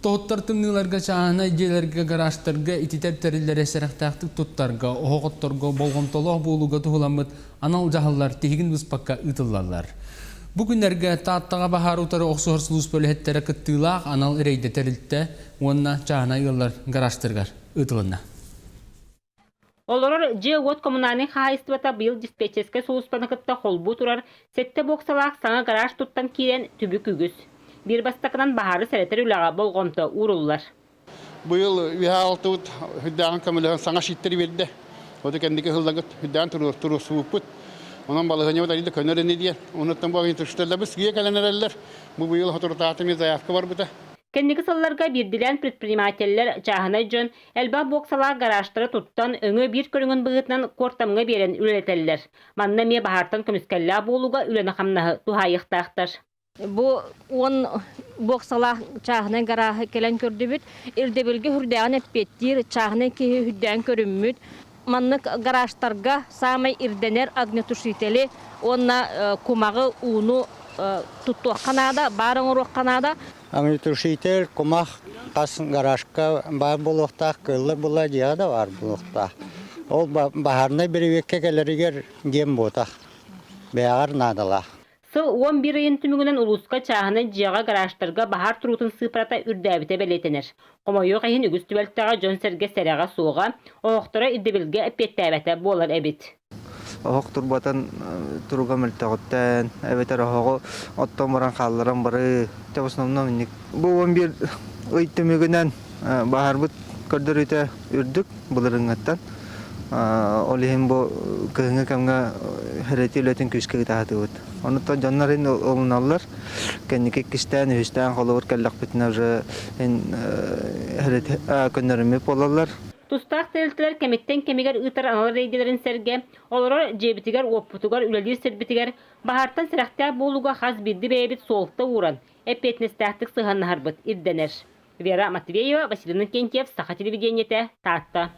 Тоһуттар тымныыларга чааһынай дьиэлэргэ, гаражтарга ититэр тэриллэри сэрэхтээхтик туттарга, оһох отторго болҕомтолоох буолууга туһуламмыт анал дьаһаллар тиһигин быспакка ыытыллаллар. Бу күннэргэ Тааттаҕа баһаар утары охсуһар сулууспа үлэһиттэрэ кыттыылаах анал рейдэ тэрилтэ уонна чааһынай ыаллар гаражтарыгар ыытылынна. Олорор дьиэ-уот коммунальнай хаһаайыстыбата быйыл диспетчерскэй сулууспаны кытта холбуу турар сэттэ буоксалаах саҥа гараж туттан киирэн түбүк үгүс. Биир бастакынан баһаары сэрэтэр үлэҕэ болҕомто ууруллар. Быйыл үөһээ алтыбыт үрдээҕин көмөлөһөн саҥа щиттэри биэрдэ. Оту кэнники ыһыллаҥыт үрдээн туруорсубуппут. Онон балаһыанньабыт арыйда көнөр ини диэн. Онуттан бу интушталларбыт сыыйа кэлэн эрэллэр. Бу быйыл соторутаатым заявка барбыта. Кэнники сылларга биирдилээн предпринимателлэр, чааһынай дьон элбэх буоксалаах гаражтары туттан, өҥө биир көрүҥүн быһыытынан куортамҥа биэрэн үлэлэтэллэр. Манна эмиэ баһаартан көмүскэллээх буолууга үлэни-хамнаһы туһаайыахтаахтар. Бу 10 буоксалаах чааһынай гарааһы кэлэн көрдүбүт. Ирдэбилгэ үрдээҕин эппиэттиир чааһынай киһи үрдээн көрүммүт. Маннык гаражтарга саамай ирдэнэр огнетушители уонна кумаҕы, ууну туттуохха наада, баар оҥоруохха наада. Огнетушитель, кумах хас гаражка баар буолуохтаах, кыыллар була дьиэҕэ да баар буолуохтаах. Ол баһаарынай бирибиэккэ кэлэригэр диэн буотах. Бэйэҕэр наадалаах. Сыл 11 ыйын түмүгүнэн улууска чааһынай дьиэҕэ гаражтарга баһаар туруутун сыыппарата үрдээбитэ бэлиэтэнэр. Хомойуох иһин үгүс түбэлтэҕэ дьон-сэргэ сэрэҕэ суоҕа, оһохторо ирдэбилгэ эппиэттээбэтэ буолар эбит. Оһох турбатын туруга мөлтөҕүттэн, эбэтэр оһоҕу оттон баран хаалларан барыы, в основном инник. Бу 11 ый түмүгүнэн баһаарбыт көрдөрүүтэ үрдүк былырыыҥҥыттан. Ол иһин бу кыһыҥҥы кэмҥэ хэрэтии үлэтин күүскэ ыытаатыбыт. Онуттан дьоннор иһин ылыналлар. Кэнники иккистээн, үһүстээн холобур кэллэхпитинэ уже көннөрүммүт буолаллар. Тустаах тэрилтэлэр кэмиттэн кэмигэр ыытар анал рейдэлэрин сэргэ, олорор дьиэбитигэр-уоппутугар, үлэлиир сирбитигэр баһаартан сэрэхтээх буолууга хас биирдии бэйэбит суолта ууран, эппиэтинэстээхтик сыһыаннаһарбыт ирдэнэр. Вера Матвеева, Василий Иннокентьев, Саха телевидениетэ, Таатта.